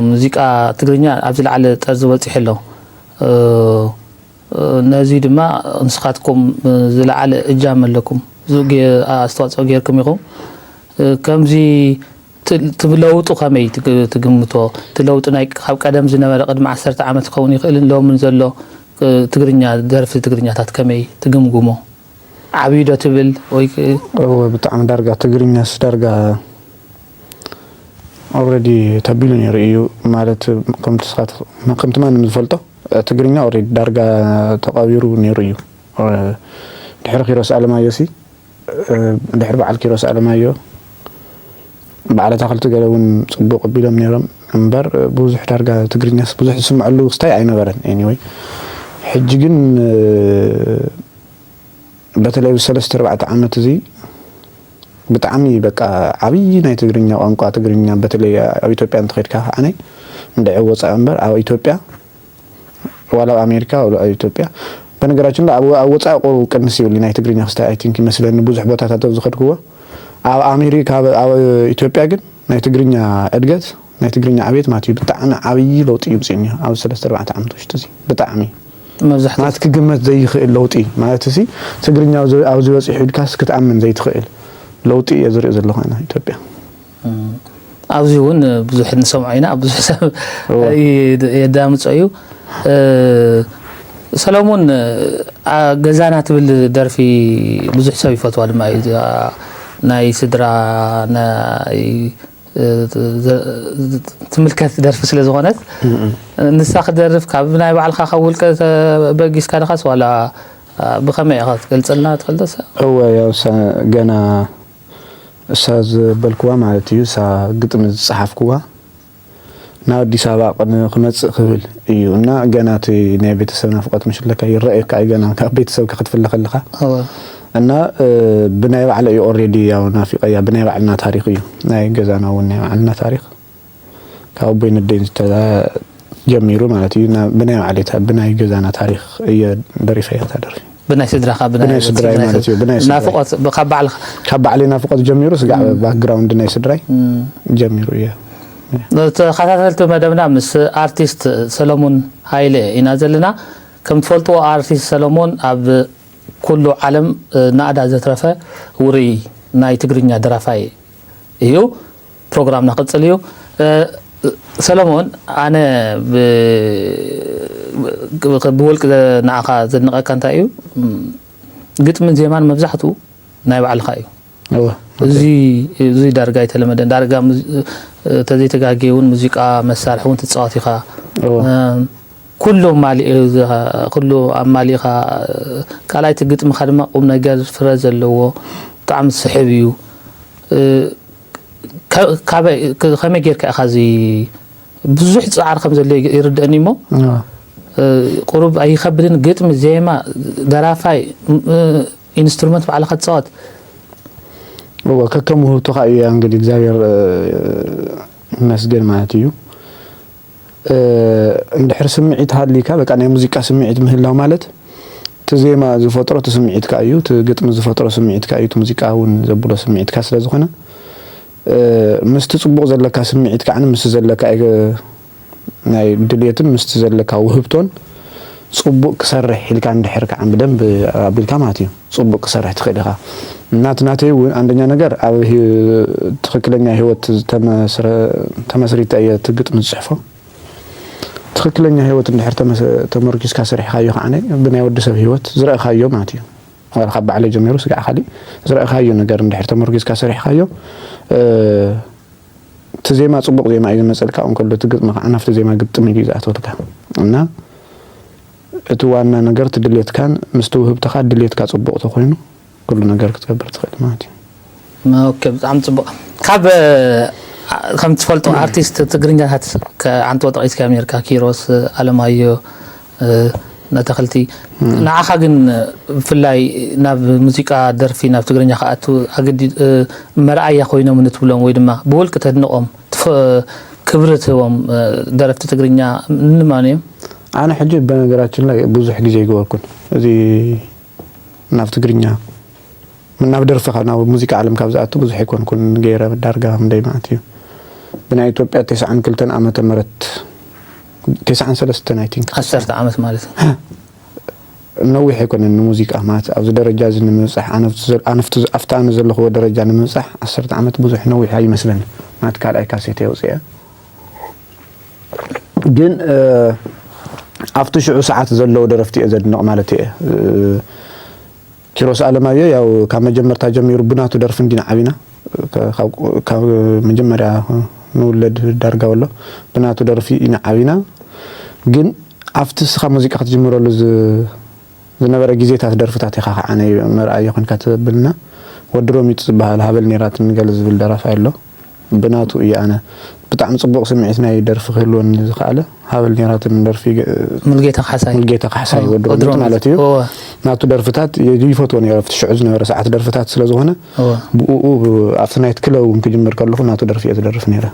ሙዚቃ ትግርኛ ኣብ ዝለዓለ ጠርዚ በፂሑ ኣሎ። ነዚ ድማ ንስኻትኩም ዝለዓለ እጃም ኣለኩም፣ ኣስተዋፅኦ ጌርኩም ኢኹም። ከምዚ ለውጡ ከመይ ትግምቶ? እቲ ለውጢ ናይ ካብ ቀደም ዝነበረ ቅድሚ ዓሰርተ ዓመት ክኸውን ይኽእልን ሎምን ዘሎ ትግርኛ፣ ደርፊ ትግርኛታት ከመይ ትግምግሞ? ዓብዩ ዶ ትብል ወይ? እወ፣ ብጣዕሚ ዳርጋ ትግርኛስ ዳርጋ ኦልሬዲ ተቢሉ ነይሩ እዩ። ማለት ከምቲ ማንም ዝፈልጦ ትግርኛ ኦልሬዲ ዳርጋ ተቐቢሩ ነይሩ እዩ። ድሕሪ ኪሮስ ኣለማዮ ሲ ድሕሪ በዓል ኪሮስ ኣለማዮ በዓል ኣታኽልቲ ገለ እውን ፅቡቕ ኣቢሎም ነይሮም እምበር ብዙሕ ዳርጋ ትግርኛስ ብዙሕ ዝስምዐሉ ክስታይ ኣይነበረን። Anyway ሕጂ ግን በተለይ ኣብዚ ሰለስተ ኣርባዕተ ዓመት እዚ ብጣዕሚ በቃ ዓብዪ ናይ ትግርኛ ቋንቋ ትግርኛ በተለይ ኣብ ኢትዮጵያ እንተኸድካ ከዓነይ እንድዒ ወፃኢ እምበር ኣብ ኢትዮጵያ ዋላ ኣብ ኣሜሪካ ዋላ ኣብ ኢትዮጵያ በነገራችን ኣብ ወፃኢ ቁሩብ ቅንስ ይብል ናይ ትግርኛ ክስታይ I think ይመስለኒ ብዙሕ ቦታታት ኣብ ዝኸድክዎ ኣብ ኣሜሪካ ኣብ ኢትዮጵያ ግን ናይ ትግርኛ ዕድገት ናይ ትግርኛ ዕቤት ማለት እዩ ብጣዕሚ ዓብዪ ለውጢ እዩ ምፅኡ እኒሆ ኣብዚ ሰለስተ ኣርባዕተ ዓመት ውሽጢ እዚ ብጣዕሚ መብዛሕትኡ ማለት ክግመት ዘይኽእል ለውጢ ማለት እዚ ትግርኛ ኣብዚ በፂሑ ኢልካስ ክትኣምን ዘይትኽእል ለውጢ እየ ዝርኢ ዘለኹ ኣነ ኢትዮጵያ። ኣብዚ እውን ብዙሕ ንሰምዖ ኢና፣ ብዙሕ ሰብ የዳምፆ እዩ። ሰለሙን ገዛና ትብል ደርፊ ብዙሕ ሰብ ይፈትዋ ድማ እዩ። ናይ ስድራ ናይ ትምልከት ደርፊ ስለ ዝኾነት ንሳ ክደርፍ ካብ ናይ ባዕልካ ካብ ውልቀ ተበጊስካ ድኻስ ዋላ ብኸመይ ኢኻ ትገልፀልና ትኽእል ዶ? እወ ያው ገና እሳ ዝበልክዋ ማለት እዩ እሳ ግጥሚ ዝፀሓፍክዋ ናብ ኣዲስ ኣበባ ቅድሚ ክመፅእ ክብል እዩ እና ገና እቲ ናይ ቤተሰብ ናፍቆት ምሽለካ ይረኣየካ እዩ ገና ካብ ቤተሰብካ ክትፍለ ከለካ እና ብናይ ባዕለ እዩ already ያው ናፊቀያ ብናይ ባዕልና ታሪክ እዩ ናይ ገዛና እውን ናይ ባዕልና ታሪክ ካብ ኣቦይ ነደይ ጀሚሩ ማለት እዩ ብናይ ባዕለይ ብናይ ገዛና ታሪክ እየ ደሪፈያ እታ ደርፊ። ብናይ ስድራኻ ብናይ ስድራይ ማለት እዩ ብናይ ስድራይ ናፍቆት ካብ ባዕልኻ ካብ ባዕለይ ናፍቆት ጀሚሩ ስጋዕ background ናይ ስድራይ ጀሚሩ እየ። ተኸታተልቲ መደብና ምስ ኣርቲስት ሰለሙን ሃይለ ኢና ዘለና። ከም ትፈልጥዎ ኣርቲስት ሰለሙን ኣብ ኩሉ ዓለም ናእዳ ዘትረፈ ውሩይ ናይ ትግርኛ ደራፋይ እዩ። ፕሮግራምና ክቕፅል እዩ። ሰለሞን፣ ኣነ ብውልቂ ንዓኻ ዘድንቐካ እንታይ እዩ፣ ግጥምን ዜማን መብዛሕትኡ ናይ ባዕልኻ እዩ። እዚ ዳርጋ ኣይተለመደን። ዳርጋ ተዘይተጋግየ እውን ሙዚቃ መሳርሒ እውን ትፃወት ኢኻ። ኩሉ ኣማሊኡ ኩሉ ኣማሊእኻ ካልኣይቲ ግጥምኻ ድማ ቁም ነገር ፍረ ዘለዎ ብጣዕሚ ዝስሕብ እዩ። ከመይ ጌርካ ኢኻ እዚ ብዙሕ ፃዕሪ ከም ዘሎ ይርደእኒ እሞ ቁሩብ ኣይኸብድን ግጥሚ ዜማ ደራፋይ ኢንስትሩመንት ባዕልኻ ትፃወት እወ ከከም ውህብቶኻ እዩ እንግዲህ እግዚኣብሔር ይመስገን ማለት እዩ። እንድሕር ስምዒት ሃልዩካ በቃ ናይ ሙዚቃ ስምዒት ምህላው ማለት እቲ ዜማ ዝፈጥሮ እቲ ስምዒትካ እዩ፣ እቲ ግጥሚ ዝፈጥሮ ስምዒትካ እዩ፣ እቲ ሙዚቃ እውን ዘብሎ ስምዒትካ ስለ ዝኾነ ምስቲ ፅቡቕ ዘለካ ስምዒት ከዓኒ ምስቲ ዘለካ ናይ ድልየትን ምስቲ ዘለካ ውህብቶን ፅቡቕ ክሰርሕ ኢልካ እንድሕር ከዓ ብደንብ ኣቢልካ ማለት እዩ ፅቡቕ ክሰርሕ ትኽእል ኢኻ። እናቲ ናተይ እውን ኣንደኛ ነገር ኣብ ትኽክለኛ ህይወት ተመስሪተ እየ እቲ ግጥሚ ዝፅሕፎ። ትኽክለኛ ህይወት እንድሕር ተመርኪስካ ሰሪሕካዮ ከዓ ብናይ ወዲ ሰብ ህይወት ዝረእኻዮ ማለት እዩ። ዋላ ካብ ባዕለይ ጀሚሩ ስጋዕ ካሊእ ዝረእኻዮ ነገር እንድሕር ተመርኪስካ ሰሪሕካዮ እቲ ዜማ ፅቡቕ ዜማ እዩ ዝመፀልካ እንከሎ እቲ ግጥሚ ከዓ ናብቲ ዜማ ግጥም ኢሉ እዩ ዝኣተወልካ እና እቲ ዋና ነገር እቲ ድሌትካን ምስቲ ውህብትኻ ድሌትካ ፅቡቕ ተኮይኑ ኩሉ ነገር ክትገብር ትኽእል ማለት እዩ። ኦኬ ብጣዕሚ ፅቡቕ። ካብ ከም ትፈልጦ ኣርቲስት ትግርኛታት ከዓንቶ ጠቒስካ ነርካ ኪሮስ ኣለማዮ ነተኽልቲ ንዓኻ ግን ብፍላይ ናብ ሙዚቃ ደርፊ ናብ ትግርኛ ክኣቱ ኣገዲ መርኣያ ኮይኖም ንትብሎም ወይ ድማ ብውልቂ ተድንቖም ክብሪ ትህቦም ደረፍቲ ትግርኛ እንማን እዮም? ኣነ ሕጂ በነገራችን ላይ ብዙሕ ግዜ ኣይገበርኩን እዚ ናብ ትግርኛ ናብ ደርፊ ናብ ሙዚቃ ዓለም ካብ ዝኣቱ ብዙሕ ኣይኮንኩን ገይረ ዳርጋ ክንደይ መዓት እዩ ብናይ ኢትዮጵያ ተስዓን ክልተን ዓመተ ምህረት፣ ተስዓን ሰለስተን፣ I think። ዓሰርተ ዓመት ማለት እዩ። ነዊሕ ኣይኮነን ንሙዚቃ ማለት ኣብዚ ደረጃ እዚ ንምብፃሕ፣ ኣነፍቲ ዘል- ኣነፍቲ ኣፍቲ ኣነ ዘለኽዎ ደረጃ ንምብፃሕ ዓሰርተ ዓመት ብዙሕ ነዊሕ ኣይመስለኒ። ማለት ካልኣይ ካሴት የውፅአ ግን እ፣ ኣብቲ ሽዑ ሰዓት ዘለዉ ደረፍቲ እየ ዘድንቕ ማለት እየ። እ፣ ኪሮስ ኣለማዮ ያው ካብ መጀመርታ ጀሚሩ ብናቱ ደርፊ እንዲና ዓቢና። ካብ- ካብ መጀመርያ ንውለድ ዳርጋ ወሎ ብናቱ ደርፊ ኢና ዓቢና። ግን ኣብቲ እስኻ ሙዚቃ ክትጅምረሉ ዝ- ዝነበረ ግዜታት ደርፍታት ኢኻ ከዓ ናይ መርኣዮ ኮንካ ትብልና። ወዲ ሮሚጥ ዝበሃል ሃበል ኔራትኒ ገለ ዝብል ደራፋይ ኣሎ። ብናቱ እየ ኣነ ብጣዕሚ ፅቡቕ ስምዒት ናይ ደርፊ ክህልወኒ ዝኸኣለ። ሃበል ኔራትኒ ደርፊ ገ- ሙልጌታ ካሕሳይ ሙልጌታ ካሕሳይ እዎ፣ ወዲ ሮሚጥ ማለት እዩ። እዎ። ናቱ ደርፍታት የ- ይፈትዎ ነረ ኣብቲ ሽዑ ዝነበረ ሰዓት ደርፍታት ስለ ዝኾነ እዎ። ብኡ ኣብቲ ናይት ክለብ እውን ክጅምር ከለኹ ናቱ ደርፊ እየ ዝደርፍ ነረ።